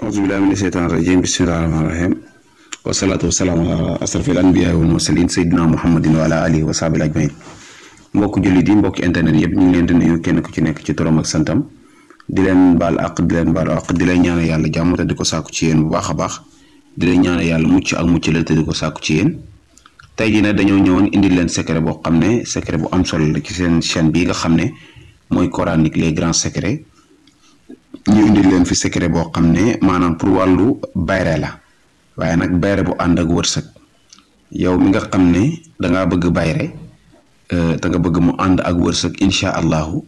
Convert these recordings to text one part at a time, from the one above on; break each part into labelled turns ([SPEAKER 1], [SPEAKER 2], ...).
[SPEAKER 1] أعوذ بالله من الشيطان الرجيم بسم الله الرحمن الرحيم والصلاة والسلام على أشرف الأنبياء والمرسلين سيدنا محمد وعلى آله وصحبه أجمعين mbokk jullit yi mbokk internet yëpp ñu ngi leen di nuyu kenn ku ci nekk ci turam ak santam di leen baal àq di leen baal àq di leen ñaanal yàlla jàmm te di ko sàkku ci yéen bu baax a baax di leen ñaanal yàlla mucc ak mucc la te di ko sàkku ci yéen tey jii nag dañoo ñëwoon indil leen secret boo xam ne secret bu am solo la ci seen chaîne bii nga xam ne mooy coranique les grands secrets ñu indil leen fi secret boo xam ne maanaam pour wàllu bayre la waaye nag bayre bu ànd ak wërsëg yow mi nga xam ne dangaa bëgg bayre te nga bëgg mu ànd ak wërsëg incha allahu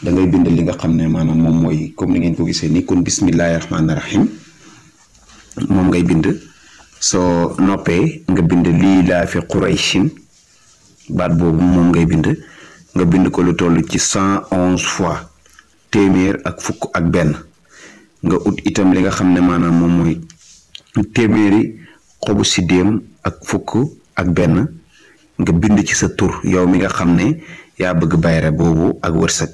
[SPEAKER 1] da ngay bind li nga xam ne maanaam moom mooy comme ni ngeen ko gisee nii kon bismillahi rahmaani rahim moom ngay bind soo noppee nga bind lii laa fi qurayshin baat boobu moom ngay bind nga bind ko lu toll ci 111 fois téeméer ak fukk ak benn nga ut itam li nga xam ne maanaam moom mooy téeméeri xobu siddéem ak fukk ak benn nga bind ci sa tur yow mi nga xam ne yaa bëgg bayre boobu ak wërsëg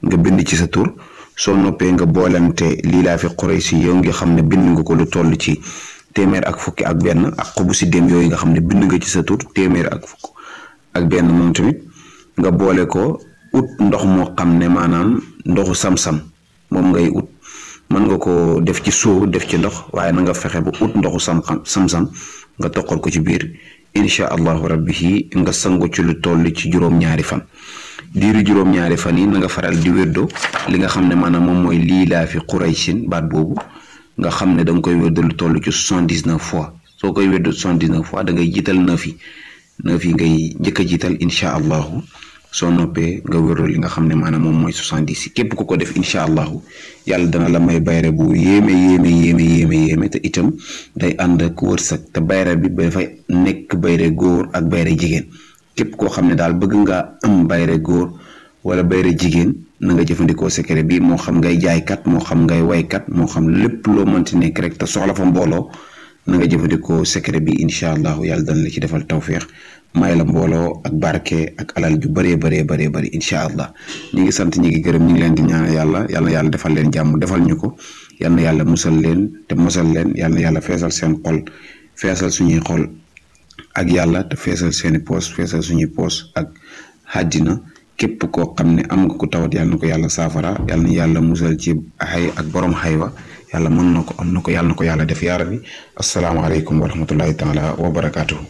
[SPEAKER 1] nga bind ci sa tur soo noppee nga boolante lii laa fi Quraysh yow nga xam ne bind nga ko lu toll ci téeméer ak fukki ak benn ak xobu siddéem yooyu nga xam ne bind nga ci sa tur téeméer ak fukk ak benn moom tamit nga boole ko ut ndox moo xam ne maanaam ndoxu sam-sam moom ngay ut mën nga ko def ci soo def ci ndox waaye na nga fexe ba ut ndoxu sam-sam nga toqal ko ci biir incha allahu rabbi nga sangu ci lu toll ci juróom-ñaari fan diiru juróom-ñaari fan yi na nga faral di wérdo li nga xam ne maanaam moom mooy lii laa fi Qurayshin baat boobu nga xam ne da nga koy wérdo lu toll ci 79 fois soo koy wérdo 79 fois da ngay jiital 9 yi ngay njëkk a jiital incha allahu soo noppee nga wérdo li nga xam ne maanaam moom mooy 70 yi képp ku ko def incha allahu yàlla dana la may bayre bu yéeme te itam day ànd ak wërsëg te bayre bi dafay nekk bayre góor ak bayre jigéen képp koo xam ne daal bëgg nga am bayre góor wala bayre jigéen na nga jëfandikoo secret bi moo xam ngay jaaykat moo xam ngay waykat moo xam lépp loo mënti nekk rek te soxla fa mbooloo na nga jëfandikoo secret bi incha allahu yàlla dana la ci defal tawféex may la mbooloo ak barke ak alal ju bëree incha allah ñi ngi sant ñi ngi gërëm ñi ngi leen di ñaanal yàlla defal leen jàmm defal ñu ko yal na yàlla musal leen te mosal leen yal na yàlla feesal seen xol feesal suñuy xol ak yàlla te feesal seeni poos feesal suñuy poos ak àddina képp koo xam ne am nga ko tawat yàlla na ko yàlla saafara yàlla na yàlla musal ci xay ak borom xaywa yàlla mën na ko am na ko yàlla na ko yàlla def yaa rabbi asalaamaaleykum wa rahmatullahi taala wa barakaatuhu